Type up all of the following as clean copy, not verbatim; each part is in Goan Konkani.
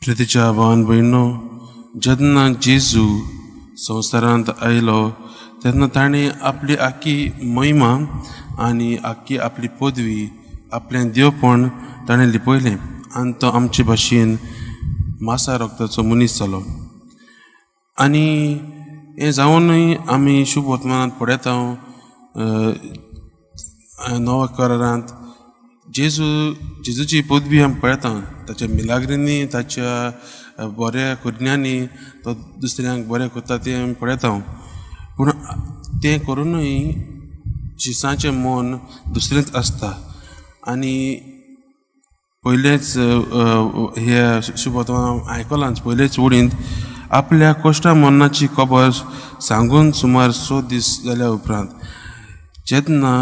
प्रितीच्या भावान भयणो, जेन्ना जेजू संवसारांत आयलो तेन्ना ताणें आपली आख्खी महिमा आनी आख्खी आपली पदवी, आपलें देवपण ताणें लिपयलें आनी तो आमचे भाशेन मासा रक्ताचो मनीस जालो। आनी हें जावनूय आमी शुभ वर्तमानांत पळयता, नव्या करारांत जेजूची पदवी आमी पळयता। ताच्या मिलाग्रींनी, ताच्या बऱ्या करण्यांनी तो दुसऱ्यांक बरें करता तें आमी पळयता। पूण तें करुनूय शिसाचें मन दुसरेंच आसता। आनी पयलेंच हे शुभ वर्तमान आयकलांच, पयलेच वडींत आपल्या कश्टा मरणाची खबर सांगून सुमार 6 दीस जाल्या उपरांत जेन्ना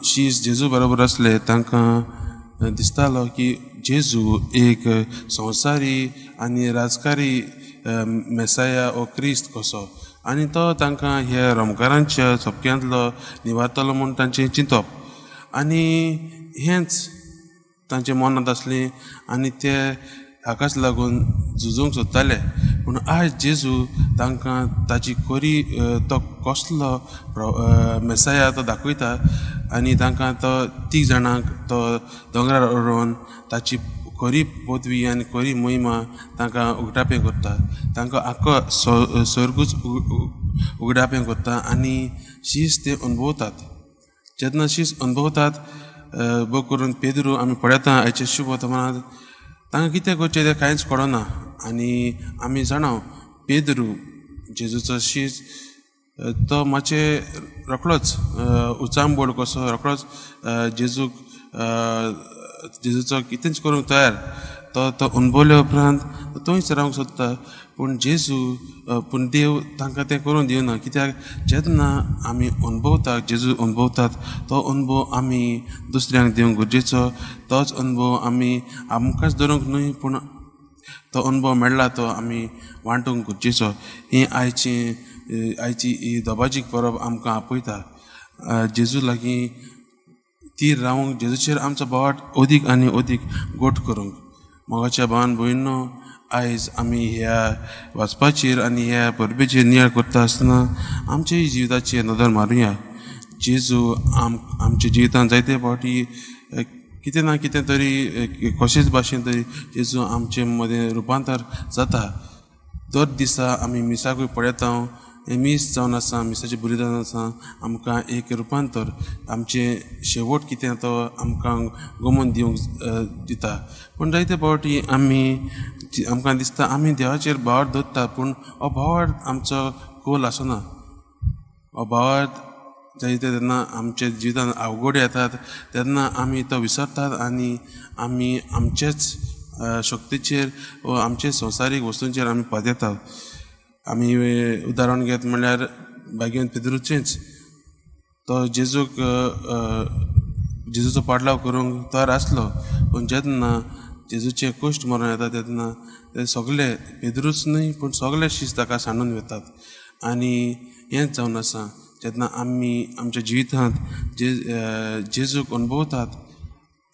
शीस जेजू बरोबर आसले तांकां दिसतालो की जेजू एक संवसारी आनी राजकारी मेसाया ओ क्रिस्त कसो, आनी तो तांकां ह्या रोमकारांच्या चपक्यांतलो निवारतलो म्हूण तांचें चिंतप आनी हेंच तांचे मनांत आसलें आनी ते हाकाच लागून झुजूंक सोदताले। पूण आयज जेजू तांकां ताची खरी तो कसलो मेसाया तो दाखयता आनी तांकां तो 3 जाणांक तो दोंगरार व्हरून ताची खरी पदवी आनी खरी महिमा तांकां उगडापें करता, तांकां आख्खो स्वर्गूच उगडापें करता आनी शीस ते अनुभवतात। जेन्ना शीस अनुभवतात बग करून पेद्रू आमी पळयता आयच्या शुभ वर्तमानांत तांकां कितें करचें तें कांयच कळना। आनी आमी जाणा पेद्रू जेजूचो शीस तो मातशें रोखडोच उचांबळ कसो रोखडोच जेजूक जेजूचो कितेंच करूंक तयार, तो तो अनुभवल्या उपरांत थंयच रावंक सोदता। पूण जेजू पूण देव तांकां तें करूंक दिवना, कित्याक जेन्ना आमी अनुभवतात जेजू अनुभवतात तो अनुभव आमी दुसऱ्यांक दिवंक गरजेचो, तोच अनुभव आमी आमकांच धरूंक न्हय पूण तो अनुभव मेळ्ळा तो आमी वांटूंक गरजेचो। ही आयची ही दबाजीक परब आमकां आपयता जेजू लागीं तीर रावंक, जेजूचेर आमचो बोवाट अदीक आनी अदीक गोट करूंक। मोगाच्या भावान भयणो, आयज आमी ह्या वाचपाचेर आनी ह्या परबेचेर नियाळ करता आसतना आमच्या जिविताचेर नदर मारुया। जेजू आमच्या जिवितांत जायते फावटी कितें ना कितें तरी कशेच भाशेन तरी जेजू आमचे मदें रुपांतर जाता। दर दिसा आमी मिसाकूय पळयता, हें मीस जावन आसा, मिसाचें बलिदान आसा, आमकां एक रुपांतर आमचें शेवट कितें तो आमकां गमोवन दिवंक दिता। पूण जायते फावटी आमी आमकां दिसता आमी देवाचेर भावार्थ दवरता, पूण हो भावार्थ आमचो खोल आसना। हो भावार्थ जायते तेन्ना आमच्या जिवितांत अवघड येतात तेन्ना आमी तो विसरतात आनी आमी आमचेच शक्तीचेर वा आमचे संवसारीक वस्तूंचेर आमी पातयेतात। आमी उदाहरण घेत म्हणल्यार भाग्यवंत पेद्रूचेंच, तो जेजूक जेजूचो पाडलाव करूंक तयार आसलो, पूण जेन्ना जेजूचें कश्ट मरण येता तेन्ना ते सगळे पेद्रूच न्हय पूण सगळे शीस ताका सांडून वतात। आनी हेंच जावन आसा जेन्ना आमी आमच्या जिवितांत जेजूक अनुभवतात,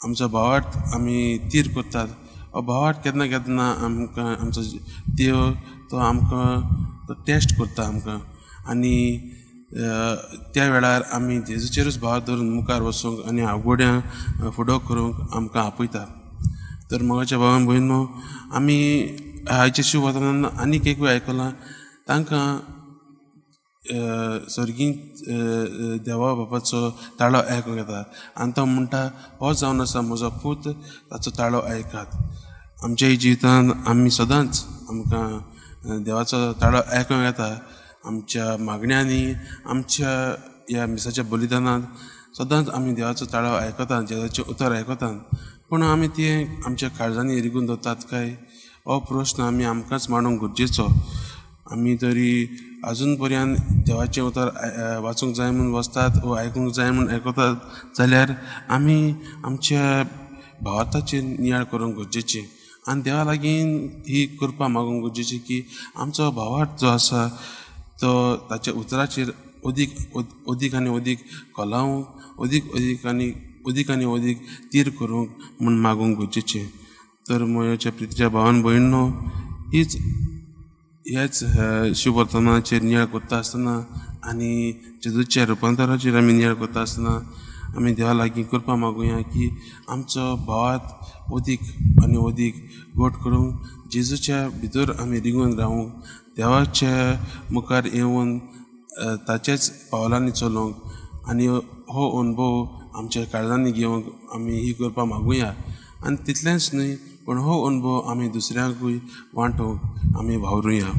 आमचो भावार्थ आमी तीर करतात, हो भावार्थ केन्ना केन्ना आमकां आमचो देव तो आमकां तो टेस्ट करता आमकां, आनी त्या वेळार आमी जेजूचेरूच भाव धरून मुखार वचूंक आनी आगोड्यां फुडो करूंक आमकां आपयता। तर मोगाच्या भावान भयणो, आमी आयच्या शुभ वर्तमानान आनीक एक वेळ आयकलां, तांकां सर्गीं देवा बापाचो ताळो आयकूंक येता आनी तो म्हणटा, हो जावन आसा म्हजो पूत, ताचो ताळो आयकात। आमच्या जिवितांत आमी सदांच आमकां देवाचो ताळो आयकूंक येता, आमच्या मागण्यांनी, आमच्या ह्या मिसाच्या बलिदानांत सदांच आमी देवाचो ताळो आयकतात, देवाचें उतर आयकतात, पूण आमी तें आमच्या काळजांनी रिगून दवरतात काय हो प्रस्न आमी आमकांच मांडूंक गरजेचो। आमी तरी आजून पर्यंत देवाचें उतर वाचूंक जाय म्हूण वचतात वा आयकूंक जाय म्हूण आयकतात जाल्यार आमी आमच्या भावार्थाचेर नियाळ करूंक गरजेचें आनी देवा लागीं ही कृपा मागूंक गरजेची की आमचो भावार्थ जो आसा तो ताच्या उतराचेर अदीक अदीक आनी अदीक खोलावंक, अदीक अदीक आनी अदीक आनी अदीक तीर करूंक म्हूण मागूंक गरजेचें। तर म्हज्या प्रितीच्या भावान भयणीनो, हीच ह्याच शुभवर्तमानाचेर नियाळ करता आसतना आनी जेजूच्या रुपांतराचेर आमी नियाळ करता आसतना आमी देवा लागीं करपा मागुया की आमचो भावात अदीक आनी अदीक घट करूंक जेजूच्या भितर आमी रिगून रावूंक, देवाच्या मुखार येवन ताचेच पावलांनी चलोवंक आनी हो अनुभव आमच्या काळजांनी घेवंक आमी ही करपा मागुया। आनी तितलेंच न्हय, पूण हो अनुभव आमी दुसऱ्यांकूय वांटूंक आमी वावरुया।